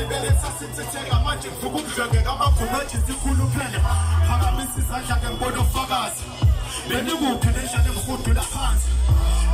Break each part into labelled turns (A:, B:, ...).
A: Ndebele sasithetheka manje ngivuka umdlwenge ngamagumedi zikhuluphele. Phakamisa izandla ke ngibona ofakazi. Benikuphi nendlela engihudula phansi?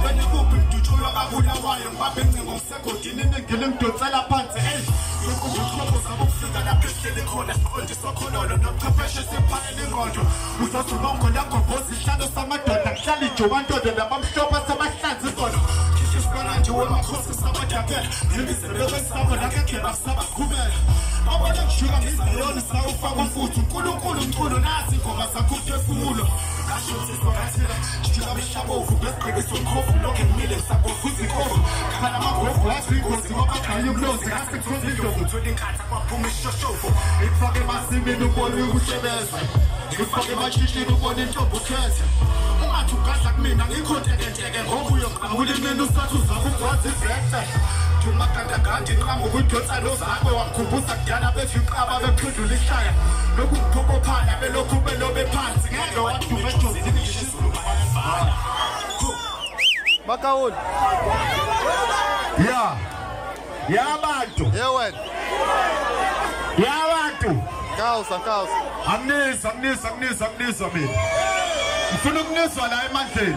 A: Benikuphi ngidutshulwa kabulawayo ngibambe ingcingo ngisegodini ningile ngidonsela phansi. Ey, ubuchopho zabo kufika lapho esihleli khona siqondiswa khololo nobuchwepheshe siphakela ingqondo. Uzozubongo lagobhoza isihlalo samadoda kuhlala ijubantondo nabamhlophe asebahlanza izolo. Khihla isikala nje wemakhosi samadakela ngemizebeko esabo nakegeba kusabaqhubeka. Babona ngijika ngizayoni sawufaka umfuthu uNkulunkulu mculo nazi ingoma zakho umphefumulo. Ngashutshiswa ngathela jika beshabovu besigqikiswa umkhovu lokho ngimile ngisagovuza inkovu. Khala amagovu wathi ingozi kwabagaya umlozi ngase kuthola indlovu ngithola inkatha kwaphuma ishoshovu. Ngikufake emasimini ubone ukusebenza. Ngikufake ematshitshini ubone intombi ukhethe. Ungathi ugadla kumina ngikho ntekenteke ngoba uyoqhamula imini usathi uzama ugwaza ivekta. Thumagandaganda inqamuka udonsa nozakwe wangikhumbuza kudala bethi inqaba bephendula ihlaya. Lokhu ngiphokophana belokhu belobe phansi ngeke waduma ejozini ngisho izulu bayalivala.
B: Makawuli.
A: Ya. Ya bantu.
B: Ye wena.
A: Ya bantu.
B: Kausa kausa.
A: Anginizwa anginizwa anginizwa anginizwa mina. Ngifuna ukunizwa la emandleni.